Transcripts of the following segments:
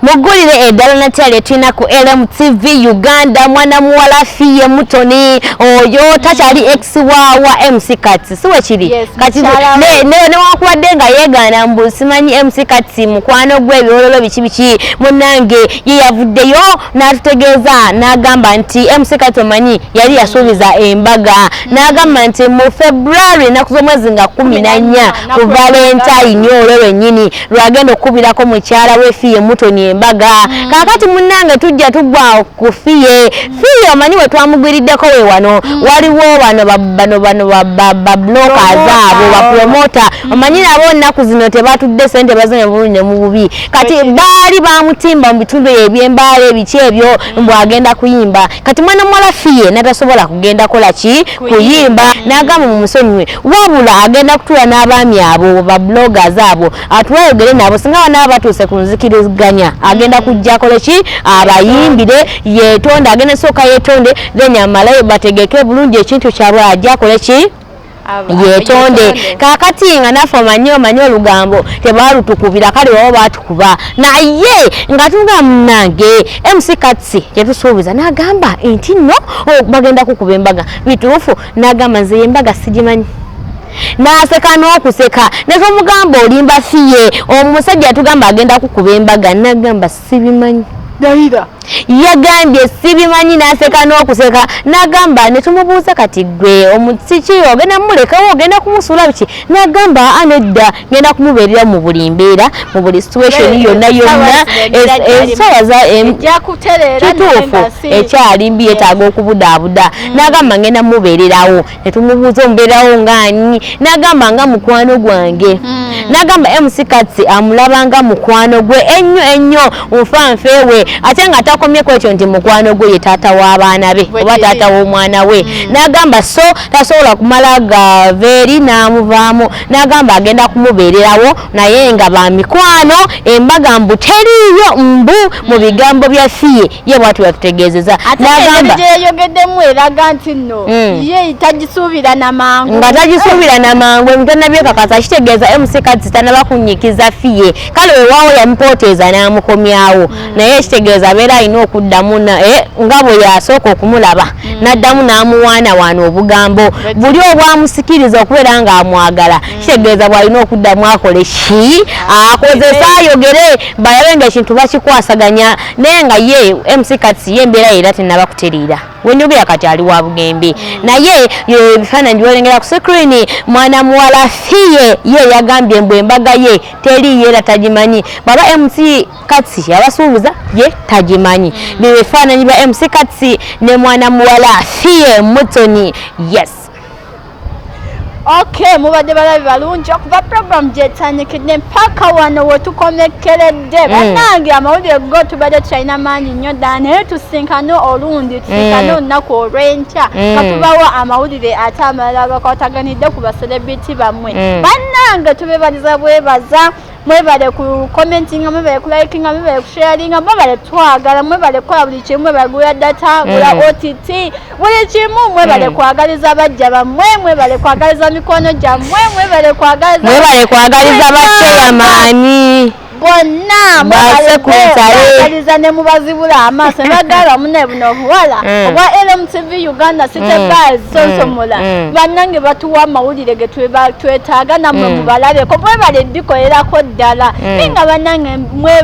Muggulire eddala natya lye tulina ku LMTV Uganda. Mwana muwala Fille Mutoni oyo takyali ex wa MC Kats, si wekiri? Yes, kati mukyala we. Newankubadde nga yeegaana mbu simanyi MC Kats mukwano gwe, ebiwololo biki biki, munnange ye yavuddeyo n'atutegeeza n'agamba nti MC Kats, omanyi yali yasuubiza embaga, n'agamba nti mu February, ennaku z'omwezi nga 14, ku Valentine, olwo lwennyini lwagenda okukubirako mukyala we Fille Mutoni embaga. Kaakati munnange tujja tugwa ku Fille. Fille omanyi we twamugwiriddeko we wano, waliwo bano bano ba bloggers abo, bapromota, omanyi nabo ennaku zino tebatudde, sente bazine bulungi ne mu bubi. Kati baali bamutimba mu bitundu ebyembaala ebiki ebyo mbu agenda kuyimba. Kati mwana muwala Fille natasobola kugenda kola ki, kuyimba, n'agamba mu musonyiwe, wabula agenda kutuula n'abaami abo, ba bloggers abo, atwayogere nabo. Singa banaaba batuuse ku nzikiriziganya, agenda kujja akole ki, abayimbire, yeetonde. Agenda sooka yeetonde, then amalayo bategeke bulungi ekintu kyabwe, ajja akole ki, yeetonde. Kaakati nga naffe omanyi olugambo tebalutukubira, kale baba batukuba, naye nga tugamba munange MC Kats kyetusuubiza, n'agamba nti nno, oh, bagenda kukuba embaga bituufu. N'agamba nze embaga sigimanyi, n'aseka n'okuseka, netomugamba olimba Fille, omusajja yatugamba agenda kukuba embaga, n'agamba sibimanyi. Dayira. Yagambye sibimanyi, n'aseka n'okuseka, n'agamba ne tumubuuza, kati gwe omusiki ogenda mumulekawo, ogenda kumusuula biki? N'agamba a nedda, ngenda kumubeerera mu buli mbeera, mu buli situation yonna yonna. Essaawa za Ejja kutereera. Kituufu, ekyali mbi, yeetaaga okubudaabuda. N'agamba ngenda mubeererawo. Ne tumubuuza omubeererawo ng'ani? N'agamba nga mukwano gwange. N'agamba MC Kats amulaba nga mukwano gwe ennyo ennyo, nfanfeewe, ate nga takomyeko ekyo nti mukwano gwe, ye taata w'abaana be Bwe oba kiri. taata w'omwana we. N'agamba so tasobola kumala gaveeri n'amuvaamu. N'agamba agenda kumubeererawo, naye nga bamikwano, embaga mbu teriiyo, mbu mu bigambo bya Fille ye bwatyo yatutegeezeza. Ate N'agamba engeri gyeyayogeddemu eraga nti nno ye tagisuubira na mangu. Nga tagisuubira na mangu, ebintu tanabyekakasa. Kitegeeza MC Kats tanaba kunyikiza Fille. Kale weewaawo yamupooteeza n'amukomyawo, naye kitegeeza abeera alina okuddamu nga bwe yasooka okumulaba, n'addamu n'amuwaanawaana obugambo buli obwamusikiriza okubeera ng'amwagala. Kitegeeza bw'alina okuddamu akole ki, akozese, ayogere, balabe nga ekintu bakikwasaganya. Naye nga ye MC Kats ye embeera ye era tenaba kutereera. Wenjogera kati ali wa bugembe, naye ebifaananyi byolengera ku screen, mwana muwala Fille ye yagambye mbu embaga ye teriiyo era tagimanyi. Bwaba MC Kats yabasuubiza, ye tagimanyi. Bye bifaananyi bya MC Kats ne mwana muwala Fille Mutoni, yes. Okay, mubadde balabi balungi okuva program gyetandikidde mpaka wano wetukomekeredde. Bannange, amawulire go tubadde tukyalina mangi nnyo ddala, naye tusinkane olundi, tusinkane olunaku olw'enkya nga tubawo amawulire ate amalala agakwataganidde ku bacelebrity bammwe. Bannange, tubebaliza bwebaza. Mwebale ku commentinga, mwebale ku likinga, mwebale ku sharinga, mwebale twagala, mwebale kukola buli kimu, mwebale gula data, gula OTT, buli kimu. Mwebale kwagaliza bajja bammwe, mwebale kwagaliza mikono gyammwe, mwebale kwagaliza Mwebale kwagaliza bakyeyamaani. Bonna. Basekutale. Mwagaliza ne mubazibula amaaso ne bagamba munne buno obuwala obwa LMTV Uganda, City Bars, sonsomola. Bannange, batuwa amawulire ge twetaaga, nammwe mubalabeko, mwebale bikolerako ddala. Naye nga bannange,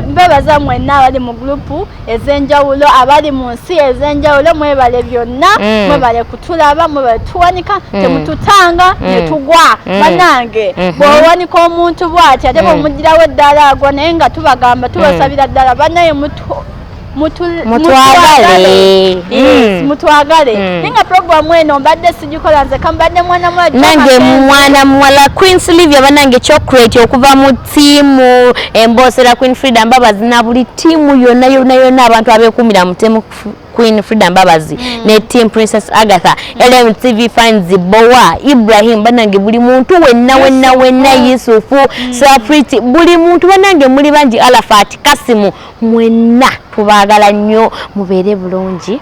mbebaza mwenna abali mu gurupu ez'enjawulo, abali mu nsi ez'enjawulo, mwebale byonna. Mwebale kutulaba, mwebale tuwanika, temututanga ne tugwa. Bannange, bw'owanika omuntu bw'ati ate bw'omugirawo eddala agwa, naye nga tubagamba, tubasabira ddala, bannaye Mutwagale. Yes, mutwagale. Naye nga programu eno mbadde sigikola nze, mbadde mwana muwala Nange mwana muwala Queen Sylvia. Banange, chocolate okuva mu ttiimu Emboosera Queen Frida Mbabazi na buli ttiimu yonna yonna yonna, abantu abeekuumira mu ttiimu Queen Frida Mbabazi ne team Princess Agatha, LMTV fans, Bowa Ibrahim, banange buli muntu wenna wenna wenna, Yusufu Safriti, buli muntu, banange muli bangi, Alafat Kasimu, mwenna tubaagala nnyo, mubeere bulungi.